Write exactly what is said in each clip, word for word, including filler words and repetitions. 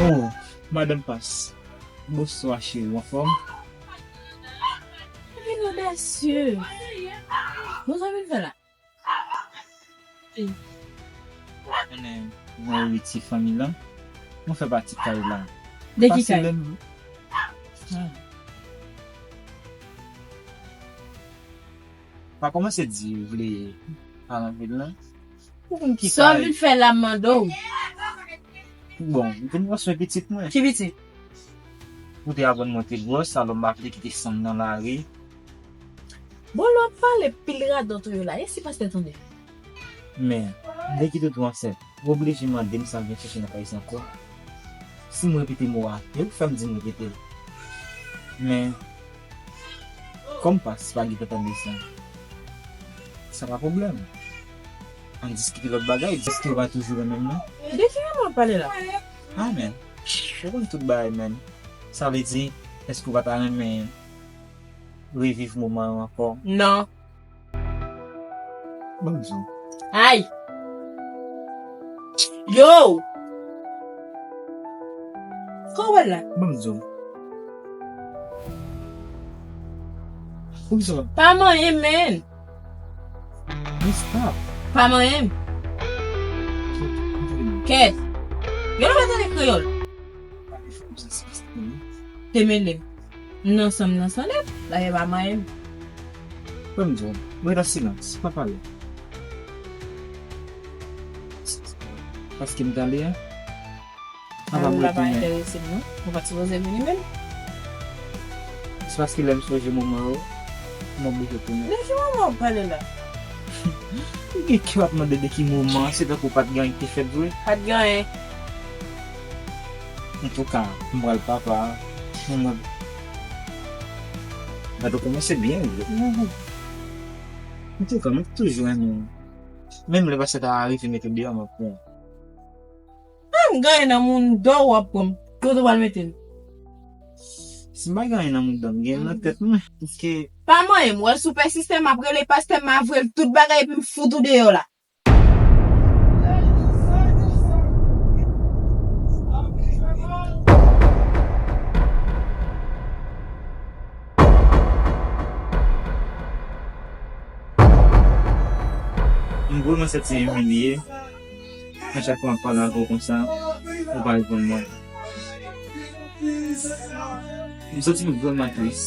Oh, Madanm Pas. Bonswa, cheri, w anfòm? Ki odasye! Bon, sa w vin fè la? Konnen mwen eritye fanmi lan, mwen fè pati kay la. De ki kay? Fasil menm. Ah. Pa kòmanse di ou vle al nan vil lan. Ou konn ki kay. Sa w vin fè la, m mande w? Bon, m vin pran swen pitit mwen. Ki pitit? Ou te aprann mwen te gwòs, alò m pa vle kite san m nan lari. Bon, lè w ap pale pil radòt ou yo la, e si pastè tande? Men, m te kite w tou ansent. Ou oblije mande m sa m vin chèche nan kay sa ankò. Si m repete mo a, e ou k fè m di m repete l. Men, kòm Pas pa gentan tande sa, sa pa pwoblèm. Ann diskite lòt bagay, èske ou pa toujou renmen m nan? De ki renmen w ap pale la? Ah, men, ou konn tout bagay, men. Sa vle di, èske ou pa ta renmen reviv moman yo ankò? Non. Ban m di w. Ay! Yo! Kòwèl la. Ban m di w. Poukisa? Pa manyen m, men. Men stop. Pa manyen m. Kèt. Yo, nou pa tande kreyòl. Te mele m. M nan san m nan san nèt, dayè pa manyen m. Ban m di w, ret an silans, pa pale. Paske m t ale a, anvan m retounen. Sa pa enterese m, non. Ou pa t sipoze vini menm. Se paske lè m sonje moman yo, m oblije tounen. De ki moman w ap pale la? Ou gen kè w ap mande de ki moman, se tankou pa t gen anyen ki te fèt vre. Pa t gen anyen. Antouka, m pral papa, mwen, gade w kòmanse byen vre. Antouka, mwen toujou renmen w. Menm lè pastè ta rive mete w deyò, m ap pran w. Ah, m gen anyen nan mouda w ap pran m. Kote w pral mete m? Si m pa gen anyen nan mouda m, m gen nan tèt mwen. Paske pa manyen m, w wè si w pèsiste, m ap rele pastè, m avwe l tout bagay epi m fout ou deyò la. M vrèman santi m imilye. A chak fwa m ap pale avè w konsa, ou pa reponn mwen. M santi m vrèman tris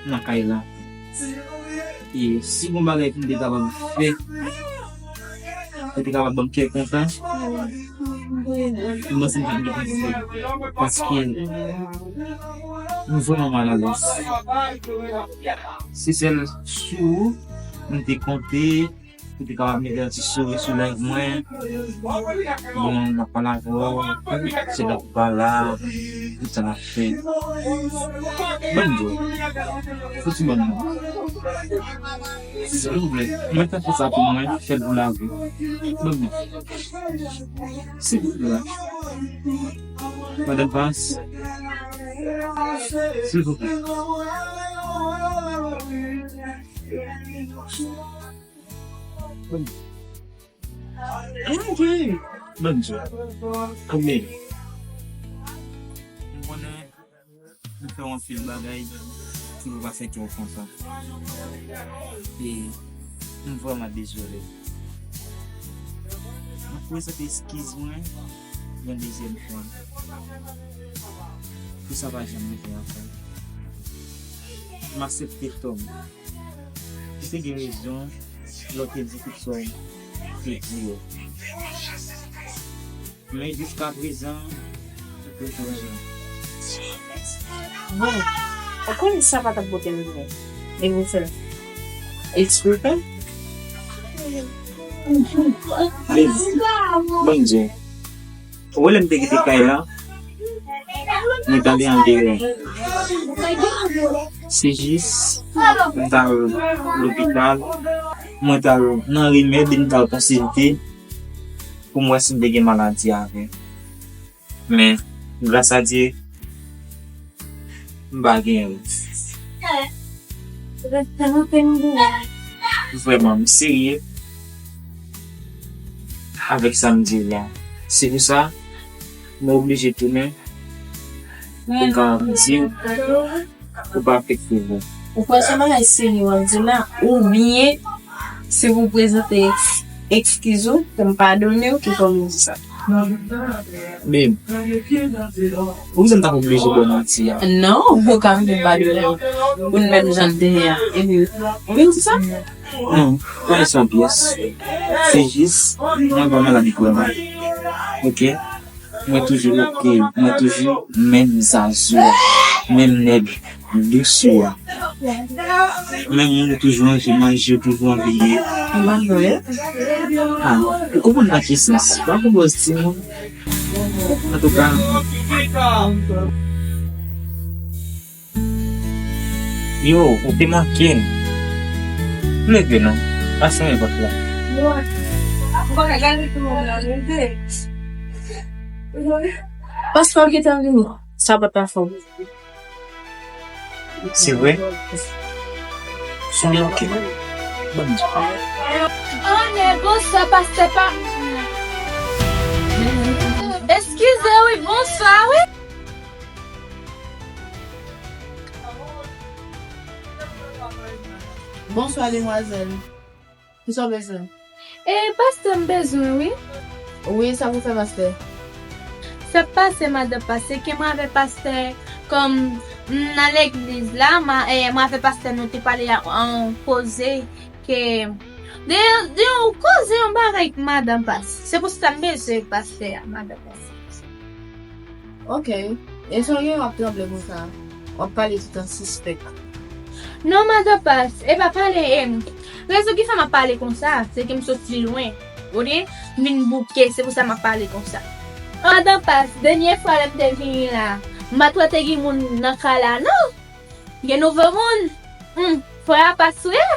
nan kay la. E si gon bagay pou m te kapab fè, ou te kapab ban m kè kontan, m panse m t ap gen plis. Paske m vrèman malalèz. Se sèl sou ou m te konte. Ou te kapab mete yon ti souri sou lèv mwen. Bon, m ap pale avè w, se lè ou pa la, tout sa n ap fè. Ban m di w, fouti ban m non. Silvouplè, mwen ta fè sa pou mwen, fè l pou lavi. Ban m non. Silvouplè. Madanm Pas, silvouplè. Bondye. Konbyen? M konnen nou fè yon anpil bagay ki pou pa fè kè w kontan. E m vrèman dezole. M ap prezante eskiz mwen yon dezyèm fwa. Pou sa pa janm rive ankò. M aksepte tò m. Ou te gen rezon lè w te di tout sa w te di yo. Men jiskaprezan, ou te chanje. Bon, ou konnen sa pa t ap pote m byen. E ou fè l eksprè? Bondye. Ou wè lè m te kite kay la, mwen t ale andeyò. Se jis, mwen t al lopital, mwen t al nan remèd, mwen t al konsilte pou m wè si m te gen maladi a vre. Men, gras a Dye, m pa gen yo. Vrèman, m serye avèk sa m di w la. Se pou sa, mwen oblije tounen pou m ka di w ou pa fèk fè vre. Ou kwè se bagay serye w ap di la, oubyen se pou prezante eks-, eskiz ou, pou m padone w ki fè m di sa? Babe, ou kwè m t ap oblije ba w manti a? Non, ou pa ka vin padone m pou n menm jan n te ye a. Epi, ou vin di sa? Non, pa yon pyès. Se jis, mwen pa malad vrèman. Oke? Mwen toujou oke, mwen toujou menm zazou, menm nèg dous ou a. Menm moun ou toujou manje, manje ou toujou anvi ye. Mwen pa jwe. Ah, ou konprann nan ki sans? Pa konpòz timoun. Antouka. Yo, ou te manke n. Leve non. Pa fèmen pòt la. Paske w gentan vini. Sa pòt la fè w. Se vre? Fè m manke. Ban m di. Ann, bonswa, pastè pa. Eskize wi, bonswa wi. Bonswa, demwazèl. Kisa w bezwen? E, pastè, m bezwen, wi. Wi, sa pou fè, pastè? Sa k pase, madan pastè, ke mwen avè pastè, kòm m nan legliz la, ma, e, mwen avè pastè, nou te pale a, an koze, ke, de, de yon koze, yon bagay k madan pastè. Se pou sa m bezwen pastè a, madan pastè. Ok. E sa w gen w ap tranble konsa? W ap pale toutan sispèk. Non, madan Pas, e pa pale, em, rezon ki fè m ap pale konsa, se ke m soti lwen. Ou di, m vin bouke, se pou sa m ap pale konsa. Madan Pas, dènye fwa lè m te vini la, m pa t wè te gen moun nan kay la, non. Gen nouvo moun. Hmm, frè a Pas ou ye?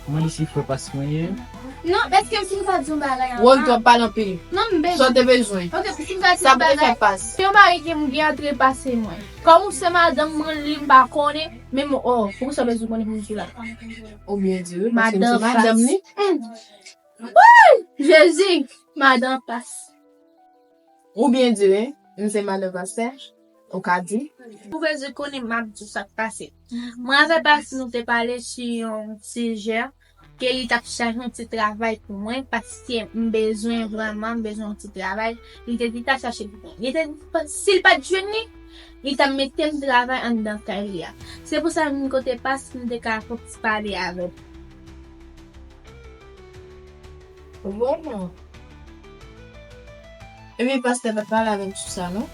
Mwen di si frè Pas mwen ye. Non, èske m fin ka di yon bagay anvan? Wòl, w ap pale anpil. Non, m bezwen. Sa w te bezwen? Ok, si m ka di yon bagay. Sa pou te fè Pas. Se yon bagay ke m gen antre pase mwen. Kòm ou se madanm mwen, li m pa konnen, men m, oh, poukisa w bezwen konnen pou m di la? Ou byen di wi, paske m se madanm li. Hmm. Woy! Jezi! Madan Pas. Ou byen di wi, m se madan pastè, ou ka di. Ou bezwen konnen, m ap di w sa k pase. Mwen avè Pas nou te pale sou yon sijè ke li t ap chache yon ti travay pou mwen, paske m bezwen vrèman, m bezwen yon ti travay. Li te di l t ap chache pou mwen. Li te di si l pa t jwenn li, li t ap mete m travay anndan kay li a. Se pou sa m vin kote Pas pou m te ka fè yon ti pale avè l. Vrèman? Epi pastè pa t pale avè m sou sa, non?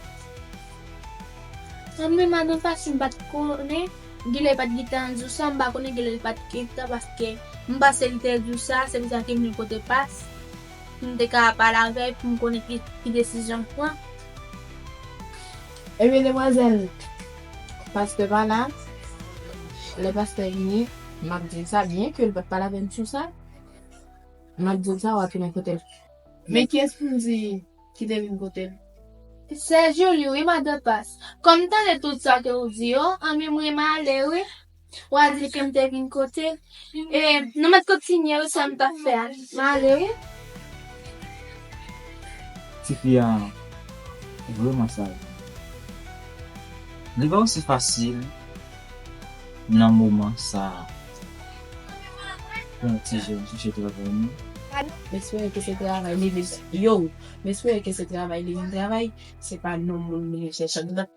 Anben, madan Pas, m pa t konnen, genlè li pa t gentan di w sa, m pa konnen, genlè li pa t gentan, paske m panse li te di w sa, se pou sa ke m vin kote Pas, pou m te ka pale avè l, pou m konnen ki, ki desizyon l pran. Ebyen, demwazèl, pastè pa la, lè pastè vini, m ap di l sa, byen ke l pa t pale avè m sou sa, m ap di l sa, w a tounen kote l. Men kiyès pou m di ki te vin kote l? Se Julie, wi, madan Pas. Kòm m tande tout sa ke ou di yo, anben, mwen, m ale, wi. W a di ke m te vin kote. E, nou mèt kontinye, wi, sa m t ap fè a. M ale, wi. Tifi a vrèman saj. Li pa osi fasil nan moman sa a pou yon ti jèn chèche travay, non. M espere ke se travay li vin, yo, m espere ke se travay li vin travay, se pa non moun li vin chèche anndan.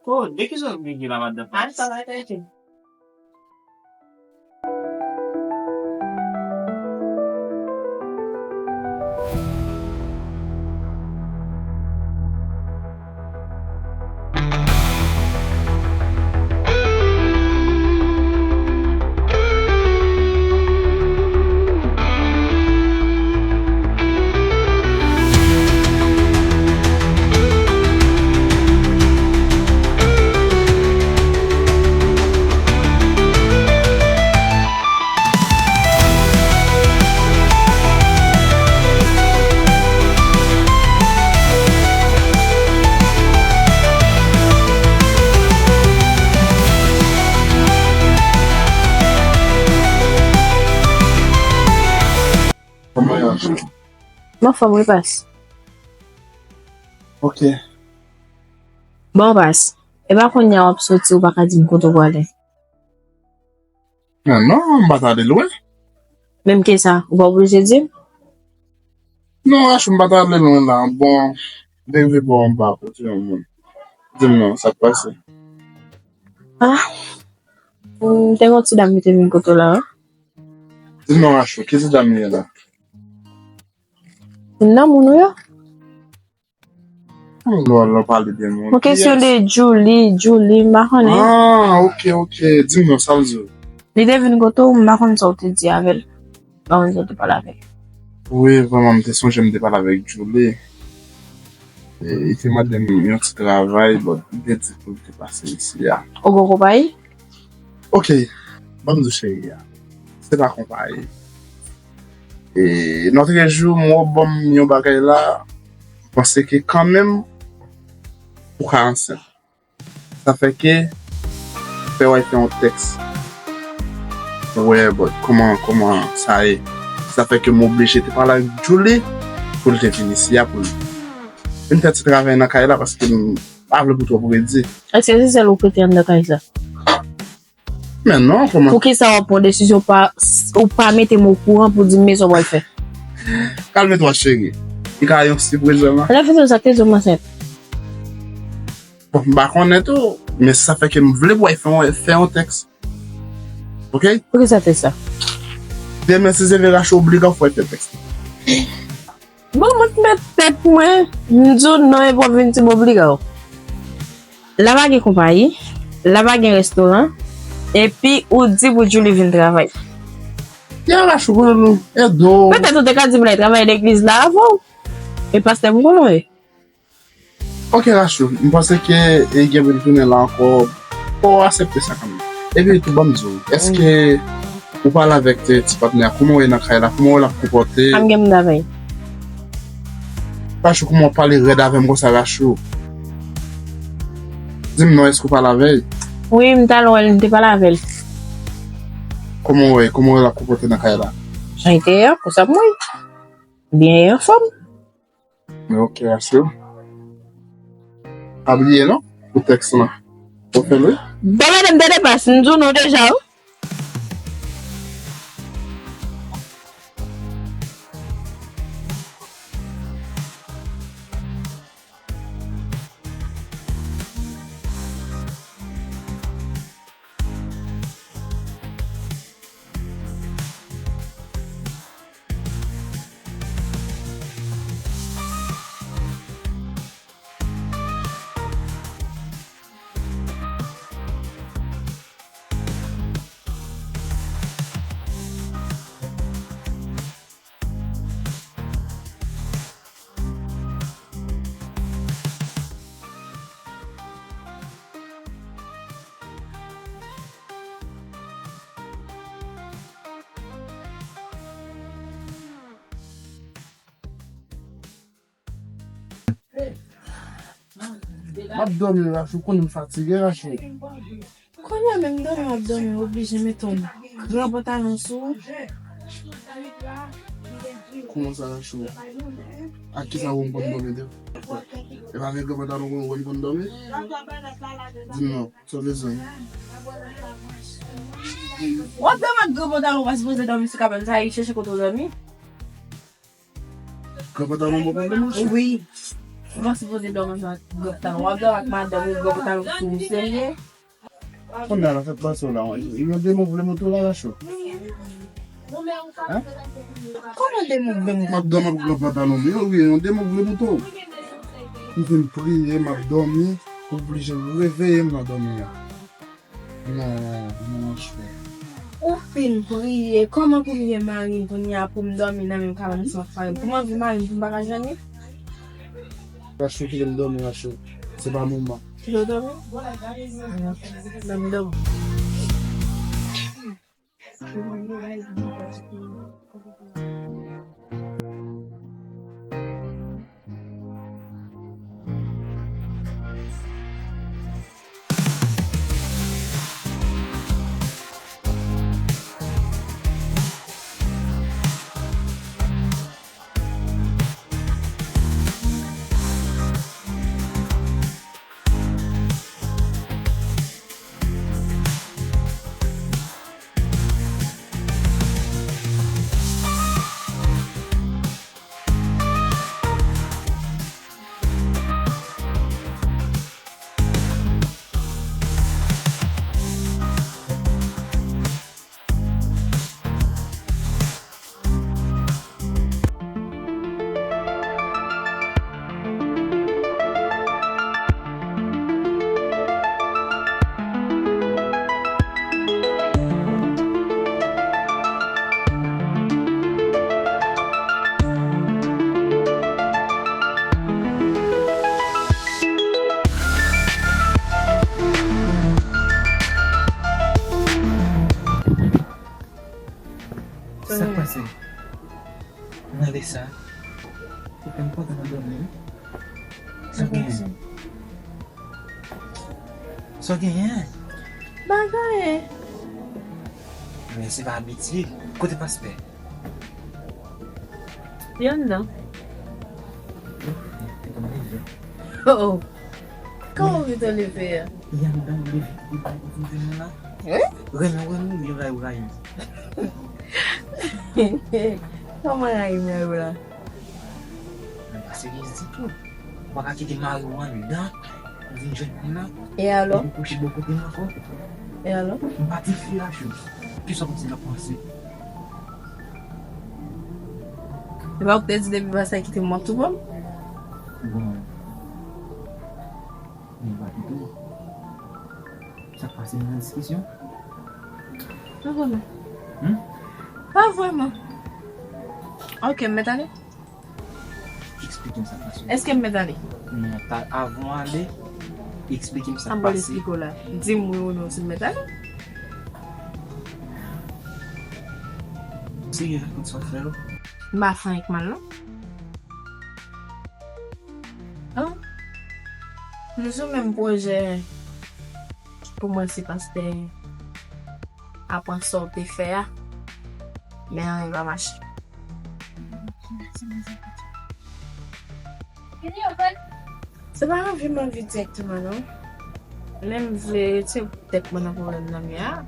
Oh, de ki sa w gen la madan Pas? Al travay, travay. Kòman w ye? M anfòm wi, Pas. Ok. Bon, Pas, e pa kounye a w ap soti, ou pa ka di m kote w prale. Non, non, m pa t ale lwen. Menm ke sa, ou pa oblije di m? Non, Rachou, m pa t ale lwen la. Bon, m te rive bò anba kote yon moun. Di m non, sa k pase? Ah, m te gen yon ti dam ki te vin kote w la, wi. Di m non, Rachou, ki ti dam li ye la? Youn nan moun ou yo? Lò, lò pale de moun. Yon kesyon de Julie, Julie, m pa konnen. Ah, ok, ok. Di m non, sa l di w? Li te vin kote w, m pa konn sa w te di avè l. M pa konn sa w te pale avè l. Wi, vrèman, m te sonje m te pale avèk Julie. E, li te mande m yon ti travay, bon, li te di pou l te pase isi a. Ou gen konpayi? Ok, ban m di w cheri a, se pa konpayi. E, lòtrejou, m wè w ban m yon bagay la, m panse ke kanmenm, ou ka ansent. Sa fè ke, fè w al fè yon tèks. Pou wè, bon, kòman, kòman sa ye. Sa fè ke m oblije te pale ak Julie, pou l te vin isi a, pou l vin fè ti travay nan kay la, paske m pa vle pou twòp redi. Èske se sèl ou k rete anndan kay sa? Men non, kòman? Poukisa w ap pran desizyon pa, ou pa mete m okouran pou di m men sa w pral fè? Kalme twa, cheri. Li ka yon sipriz vrèman. Lè fini sa, te di w m ansent. Bon, m pa konnen tou, men sa fè ke m vle pou w fè yon, fè yon tèks. Ok? Poukisa w fè sa? Demen, si se vre, Rachou, obliga w fè tèks. Bon, mwen t met tèt mwen, m di w non, epi w ap vin di m obliga w. La pa gen konpayi, la pa gen restoran, epi ou di pou Julie vin travay. Ya, Rachou, konnen nou, edo. Petèt ou te ka di m l al travay legliz la avan w. E pastè m konnen w ye. Ok, Rachou, m panse ke, e, gen pou l tounen la ankò. Fò w aksepte sa kanmenm. Epi tou, ban m di w, èske ou pale avèk ti, ti patnè a, kòman w ye nan kay la, kòman w wè l ap konpòte? Pa m gen moun avè l. Rachou, kòman w pale rèd avè m konsa, Rachou? Di m non, èske w pale avè l? Wi, m t al wè l, m te pale avè l. Kòman w wè, kòman w wè l ap konpòte nan kay la? Jan l te ye a, konsa m wè l. Byen, anfòm. Ok, Rachou. Pa bliye non, pou tèks lan. Ou fè l wi. Bon, madanm, tande Pas, m di w non deja, wi. M ap dòmi, Rachou, ou konnen m fatige, Rachou. Kounye a menm dòmi w ap dòmi, w oblije mete yon gran pantalon sou ou. Kòman sa, Rachou? Ak kisa w konn dòmi tou? E pa avèk gran pantalon konn konn dòmi? Di m non, sa w bezwen? W ap dòmi ak gran pantalon, w pa sipoze dòmi sou kapèl sa, e chèche kote w dòmi. Gran pantalon bon pou mwen, monchè. Wi. Ou pa sipoze dòmi ak gran pantalon. W ap dòmi ak madanm ou, gran pantalon sou ou, serye? Kounye a la, fè pase w la, yon de mo vle moute w la, Rachou. Hein? Kòman de mo vle moute? M ap dòmi ak gran pantalon m yo, wi, yon de mo vle moute w. M fin priye, m ap dòmi, ou oblije reveye m nan dòmi an. Non, non, monchè. Ou fin priye, kòman pou m gen mari m kounye a pou m dòmi nan menm kabann ansanm ak mari m? Pou m anvi mari m pou m pa ka jwenn li? Rachou, kite m dòmi, Rachou. Se pa moman. Kite w dòmi? Ban m dòmi. Sa k pase? Gade sa. Ou fè m kontan nan dòmi wi. Sa w genyen? Sa w genyen? M pa gen anyen. Men se pa abitye. Kote pastè? Li anndan. Oh, oh. Kòman w vin leve a? Li anndan, leve, li bay pou vin la. Hein? Renmen, renmen, li rayi, rayi. Kòman rayi m rayi w la? Mwen pa serye ditou. Ou pa ka kite mari w anndan pou vin jwenn moun nan. E alò? Epi kouche bò kote m ankò. E alò? M pa ti fi Rachou. Kisa w panse m ap panse? Se pa ou ki te di depi pastè kite m w ap tou pran m? Bon. Men m pa kite w. Sa k pase, nou nan diskisyon? Pa vrèman. Hmm? Pa vrèman. Ok, m mèt ale? Eksplike m sa k pase. Èske m mèt ale? Non, ta, avan w ale, eksplike m sa k pase. An, bon, eksplike w la. Di m wi ou non si m mèt ale. Serye, rakonte sa w fè yo. M pa fè anyen k mal, non. An? Nou sou menm pwojè pou mwen si pastè aprann sa w te fè a, men anyen pa mache. Se pa anvi m anvi dirèkteman, non. Men m vle retire tèt mwen nan pwoblèm nan m ye a.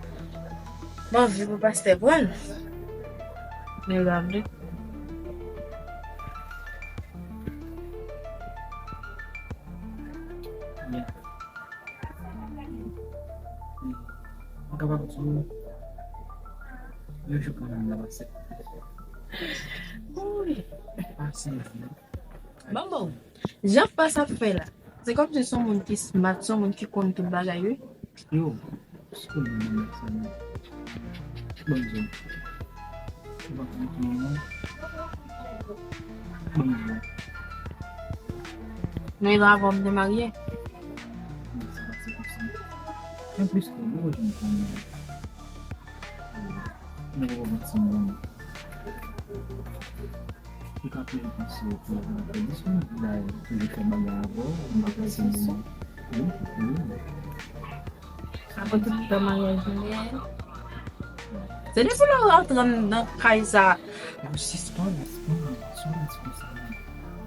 M anvi pou pastè pran l. Men l pa vle. Mwen kapab di w, yon jou kanmenm n ap aksepte. Wi. Pasyans, non. Bon, bon. Jan pas ap fè la. Se kòmsi se yon moun ki smart, se yon moun ki konn tout bagay, wi. Yo, se pou mwen menm sa, non. Bon, bon. Bon, bon, bon. Bon, bon. Men avan m te marye. Non, sa pa se konsa. Anplis, mwen pa janm konn. Mwen pa konn si mwen. Ou ka peye panse pou ou fè disponib la, pou li fè bagay avè w, ou pa panse menm. Wi, wi. Apre tout tan maryaj mwen. Se depi lè w rantre nan kay sa. Ou sispann, sispann, sispann, sispann sa.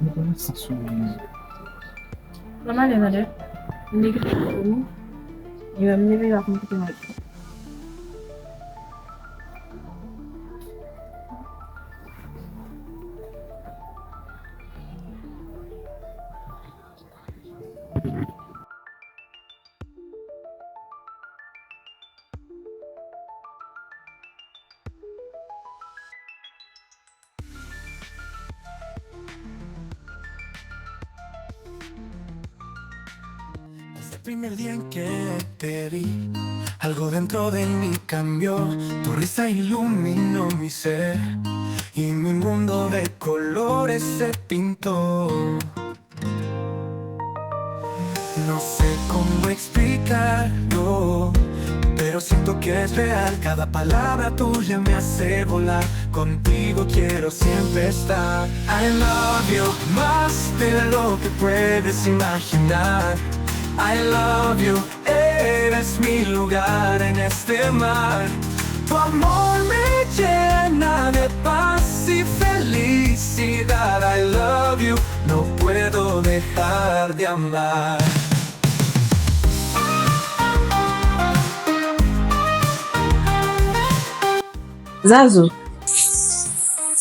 Nou konnen sans ou menm. Kòman ale, madam? M te kite pou nou. E menm leve la pou m kite nou. Desde el primer día en que te vi, algo dentro de mí cambió. Tu risa iluminó mi ser y mi mundo de colores se pintó. No sé cómo explicarlo, pero siento que es real. Cada palabra tuya me hace volar. Contigo quiero siempre estar. I love you más de lo que puedes imaginar. I love you, eres mi lugar en este mar. Tu amor me llena de paz y felicidad. I love you, no puedo dejar de amar. Zazou.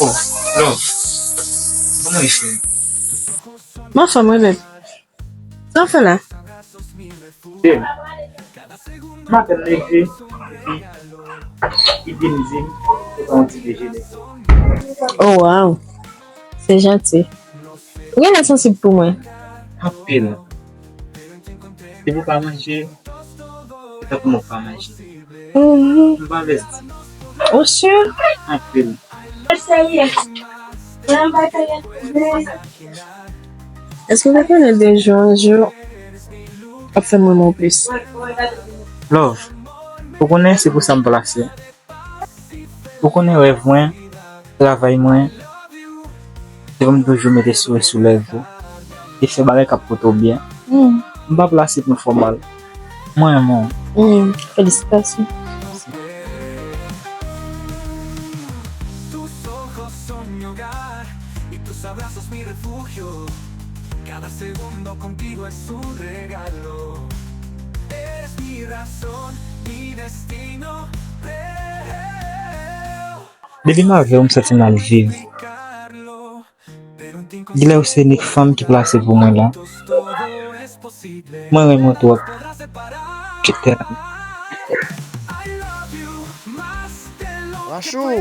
Oh, love. Kòman w ye, cheri? M anfòm, wi, beb. Sa w fè la? Babe, m apèn leve, epi li di m pou fè yon ti dejene. Oh, wow. Se janti. Ou genlè sansib pou mwen. Anpil. Depi w pa manje, se tankou m pa manje. Mhm. M pa vle di. Ou si? Anpil. Èske w te konnen de jou an jou ap fè m renmen w plis? Love, ou konnen se pou sa m plase. Ou konnen rèv mwen, travay mwen, se pou m toujou mete souri sou lèv ou e fè bagay k ap pote w byen. Hmm. M pa plase pou m fè w mal. Mwen renmen w. Hmm, felisitasyon. Tus ojos son mi hogar y tus abrazos mi refugio. Cada segundo contigo es un regalo. Eres mi razón, mi destino. Depi m avè w, m santi m ap viv. Genlè w se inik fanm ki plase pou mwen la. Mwen renmen w twòp. Je t'aime. Rachou!